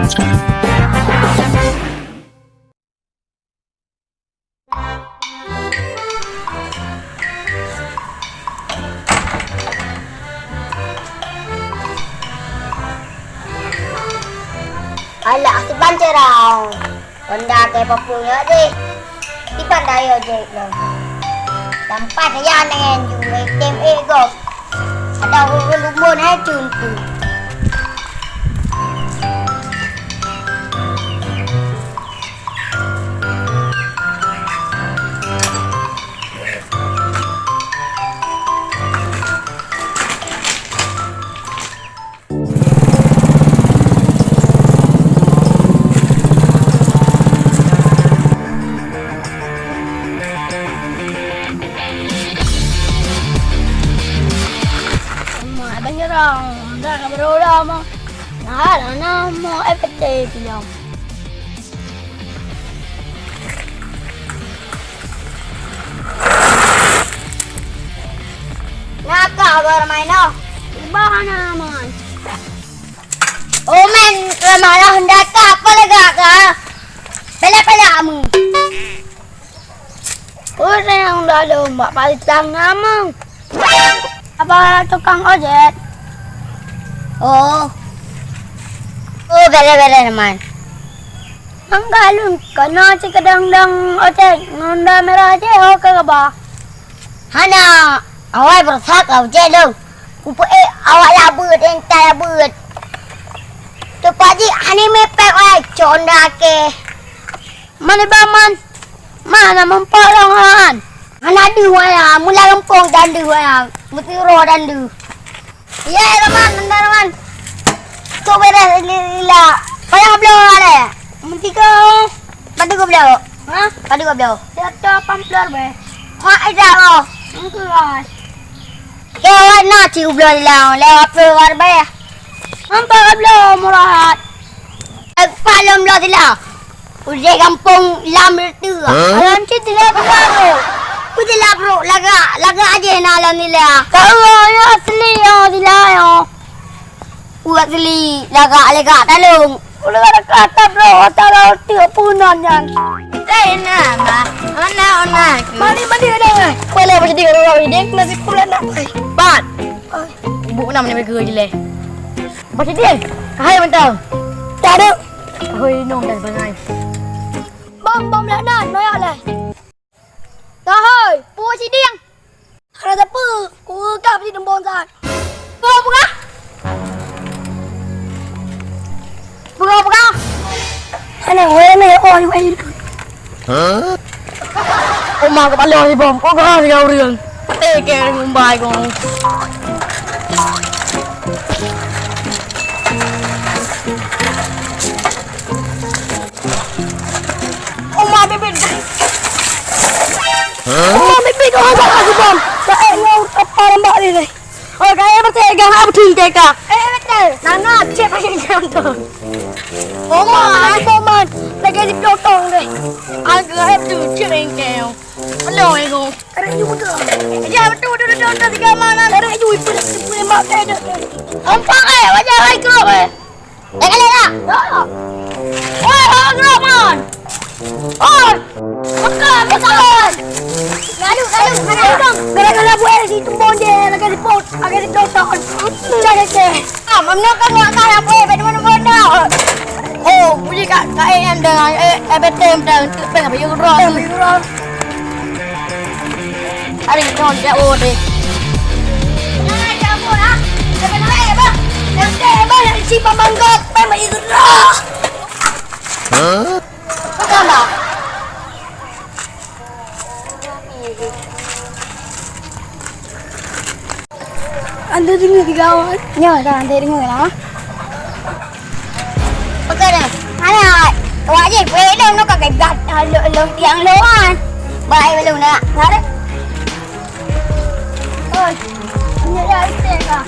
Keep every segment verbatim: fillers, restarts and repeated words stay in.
Alah, si Bancerong. Honda keu peue nyoe deh? Iban dayah jeuet lom. Sampai saya neng ju A T M eh gob. Ada ureueng lumbon hai cuntu. Mak Bancerong, dah ka beurôh lama. Nah, nah, nah, mau F T pilong. Na kah bak ramai noh? Iba hana aman. Omen ramai noh nda ka apa lega ka? Pelak-pelak kamu. Oh, sayang dah lom bak paritang ngamang. Apa tukang ojek? Oh. Oh, bere-bere teman. Mangga lôn kana cikeudang-dang ojek ngon da merah je ho ka gaba. Hana, awai beureusak ka ojek lôn. Kupeuék awak labeuet, entai labeuet. Teupajik hana mepek wai conda ke. Mana baman? Mana meumpok rong han? Hana deuh waya, mula gampông dan deuh waya, meusiroe dan deuh. Ya, Rahman, nanda Rahman. Tu beres lila. Payah bloe le. Mentiga. Padu goblo. Ha? Padu goblo. Satu pamplor be. Ha, ida oh. Engkelas. Ke awak na ci ubloe lila lewat peue warbe. Nampak ka bloe murahat. Palom bloe sila. Udeh gampông lam reuteu. Alam cit sila beubaru. Ku sila bro lagak, lagak aja na lam sila. Kau ya asli ya sila ya. Uat sili lagak-lagak talong. Ulah ada kata bro, atau roti punan nyan. Tena ma, ona ona aku. Mandi mandi ada eh. Kuala apa jadi orang ini nasi pulan nak ai. Ban. Ibu nama ni mereka je leh. Apa jadi? Kahai mentang. Tak ada. Hoi nong dah bangai. Bom bom lah nan, noyak leh. Tahoi, pu siding. Hana sapeue, ku kah peusi teumbong that. Peugah, peugah. Peugah, peugah. Hana wéh mé oh wéh. Hah? Oma kepala ni bom, kok kah tiga ureueng. Pate ke mumbai kong. Oma bibit. Hah? Oma bibit, oh, bak aku bom. Bak eh, ngau apa lembak ni, ni. Oh, kaya betul, gak apa betul, teka. Eh, betul. Nana, cek pakai jam tu. Oma, aku bom, man. Lagi di pelotong deh. Agak apa tu, cek bengkel. Hello, Ego. Ada juga. Ya, betul, betul, betul, betul, tiga mana? Ada juga, itu, itu, itu, lembak, eh, dah. Empat, eh, wajah, hai, kerap, eh. Eh, kalian nak? Oi, oi, Rahman. Oi. Bukan, bukan. Lalu, lalu, lalu. Gara-gara buat si tumbon je, lagi si pot, lagi si pot. Cari ke. Ah, mana kan nak kaya apa, eh, benda mana. Oh, boleh kat, kat A M dah, eh, eh, betem dah, tu peng apa, ya, Rahman? Hari nyoe jak oh deh. Nah, jak oh lah. Jangan naik, Abang. Jangan naik, Abang. Nak isi pamangkot. Memang itu dah. Hah? Pegang dah. Anda dengar tiga awak? Ya, dah, anda dengar lah. Peugah dah. Hana, awak jih, peue lôn, lôn ka geugat, lôn, lôn tiang lôn. Baik, lôn nak. Tarik. Oi, minyak dah, isi ka.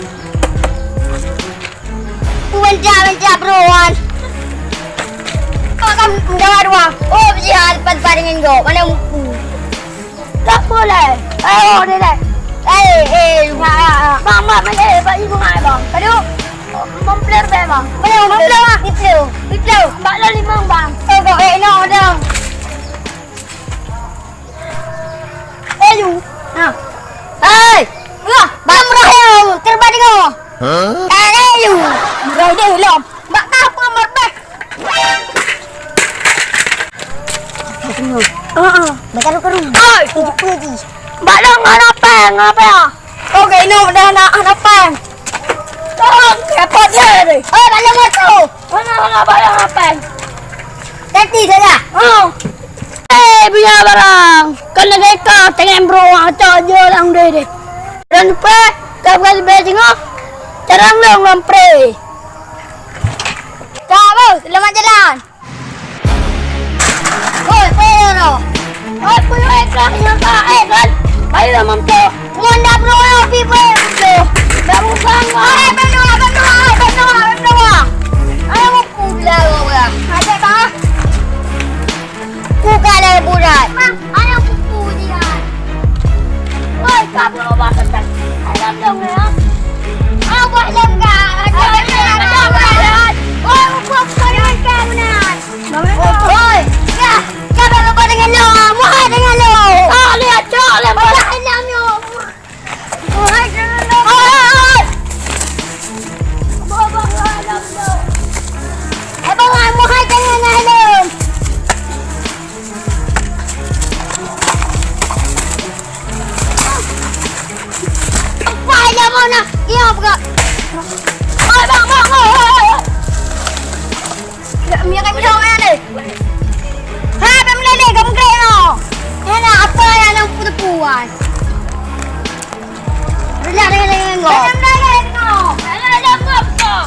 Ku banca, banca, bro, wan. Kau kan mendawa dua. Oh, biji hal pan-pan dengan gok. Mana buku? Tak boleh. Eh, oh, dia dah. Eh, eh, mak, mak, mak. Mak, mak, mana, eh, Pak Ibu, mak, bang. Aduh. Kompler, bang. Mana kompler, bang? Itu. Loh, bak lôn limong, Bang. Eh, kok, eh, inoe dong. Eh, yu. Ha. Hei! Wah, Bang Murah, terbang dengoe. Hah? Eh, eh, yu. Murah deh, lom. Bak kah pun merbeh. Heeh, bak karu-karu. Oi! Tujuh puluh ji. Bak lôn ngon apèng, ngon apèng. Oke, inoe dah na hana péng. Tolong, repot je deh. Oi, bak lôn moto. Mana, mana bak lôn péng? Tadi saja. Oh. Eh, punya barang. Kan lagèe ka tengah bro, acok je lam deh deh. Dan pe, ka bukan lebih tengok. Carang dong lam pre. Ka, bos, selamat jalan. Oi, peue nyoe? Oi, peue nyoe, eh, kah nyoe, kah, eh, kan? Bayu lah, Mam, tu. Ngon dah, bro, eh, pi, peue, tu. Dah bukan, eh, bendua, bendua, eh, bendua, bendua. Ayo, mau pulang, bro. Ada, kah? Bukan, eh, budak. Ayo, mau pulang. Oi, kabur, bro, bak, kan? Ayo, dong, ya. Ayo, buat lengkap. Ayo, ayo, ayo, ayo. Oi, buat, buat, buat, buat. Oi, ya, ya, bèk lupa deungon lôn, ah. Muhai deungon lôn. Ah, lihat, cok, lihat. Oi, oi, oi. Oi, oi, oi. Abang, ah, muhai deungon lôn. Apa yang mau nak? Iya, buka. Oi, bang, bang, oi, oi, oi. Dak, mi akan jauh, eh, deh. Hai, pemilih deh, kamu kena. Enak, apa yang nak putus puas? Rendah dengan, dengan kau. Rendah dengan kau. Rendah dengan kau.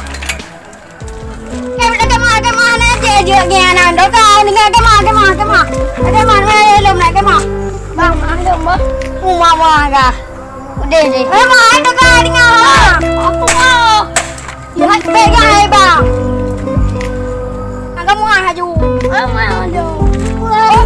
Eh, udah kemah, kemah, nak cek je, ke anak doka, dengan kemah, kemah, kemah. Kemah, mana lom nak kemah? Bang, bang, lom, bang. Uma, uma, dah. Udah, deh. Eh, mah, ada kah dengar, ha? Apa, ha? Ya, pegang, eh, bang. Angkat muka haju. Apa, haju? Oh,